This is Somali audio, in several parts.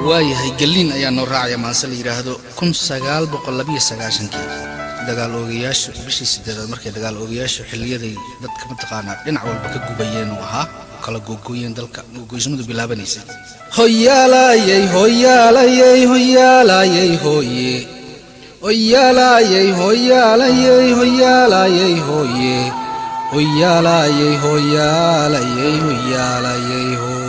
Waayahay, Galliin ayaa noo raacaya maanse la yidhaahdo 1992-kii dagaal oogayaashu bishii sideedaad, markay dagaal oogayaashu xilliyaday dadka mataqaanaa dhinac walba ka gubayeen oo ahaa kala googooyeen dalka, gogoysmadu bilaabanaysay. Hoyaalayey, hoyaalayey, hoyaalayey, hooye, hoyaalayey, hoyaalayey, hoyaalayey, hooye, hoyaalayey, hoyaalayey, hoyaalayey, hooye.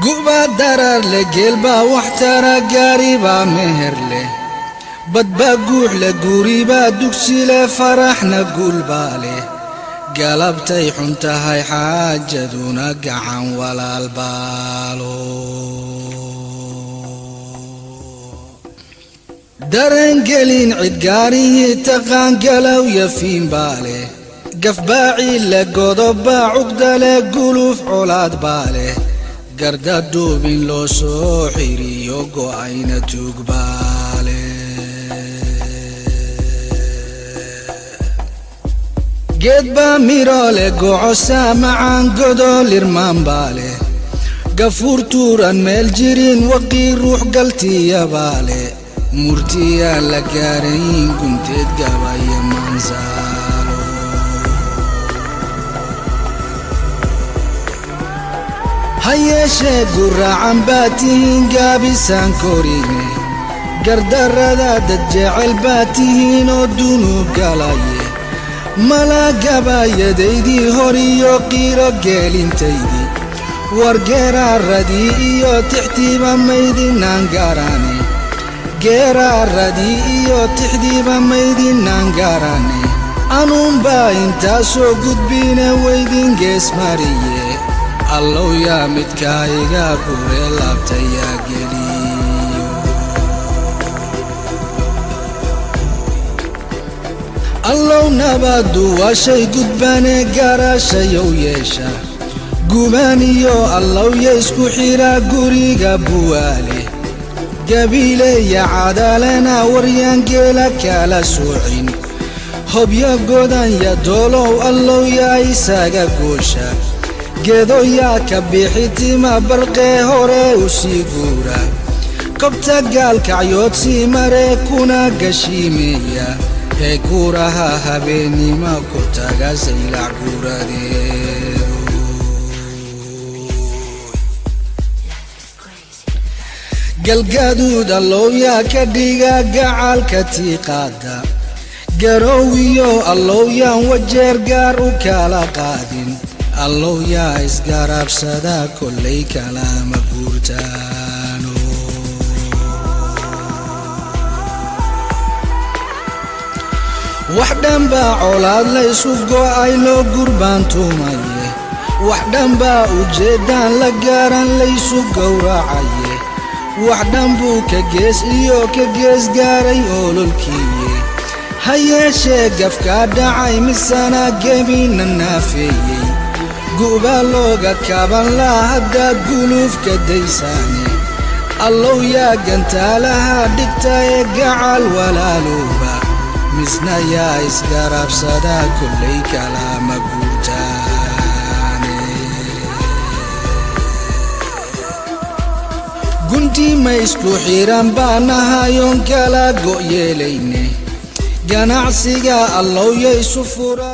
Gu'baa darar leh, geelbaa wax tara, gaaribaa meher leh, badbaa guux leh, guuribaa dugsi leh, faraxna guulbaa leh. Galabtay xun tahay xaajaduna gacan walaal baalo. Darangelin cid gaarihii taqaan, galow yafiin baa leh, gafbaaci leh, godobbaa cugda leh, guluuf colaad baa leh, garda duubin loo soo xiriyo go'ayna tuug baa leh. Geed baa miro leh, gocosaa macaan, godol irmaan baa leh, gafuur tuuran meel jirin, waqii ruux galtiya baa leh, murtiyaan la gaarayn gunteed gabaya maansaalo. Ha yeeshee guraacan baa tihiin, gaabisaan korine, gardarrada dad jecel baa tihiin oo dunuub galaye. Malagabayadaydii hor iyo qiiro geelintaydii, war geeraaradii iyo tixtiiba maydinaan garane, geeraaradii iyo tixdiiba maydinaan garane. Anuunbaa intaasoo gudbine weydin gees mariye, allow yaa midkaa iga gure laabtayaa geliyo. Allow nabaddu waa shay gudbane, garaashayow yeesha gubaaniyo, allow ya isku xidha guriga buwaale, gabiileya cadaalana waryaan geela kala soocin, hobyo godanya doolow, allow yaa isaga goosha, geedo yaa ka bixitima barqee hore u sii guura, qabta gaalkacyood sii mare kuna gashiimeeya, ee guuraha habeennimo ku taga saylac guuradeedu. Galgaduud allow yaa ka dhiga gacalka tiiqaada, garoowiyo allow yaan wajeer gaar u kala qaadin, allow yaa isgarabsada kollay kalama guurtaano. Wax dhan baa colaad laysu go'ay loo gurbaan tumaye, wax dhan baa ujeeddaan la gaaran laysu gowracaye, wax dhan buu ka gees iyo ka gees gaaray ololkiiye. Ha yeeshee gafkaa dhacay misana gebina naafeeyey, gu'baa looga kaban laa haddaad guluufka daysaane. Allow yaa gantaalaha dhigta ee gacal walaalooba, misna yaa isgarabsada kollay kalama guurtaane. Guntii ma isku xiran baanahayoon kala go'yeelayne, ganacsiga allow ya isu fura.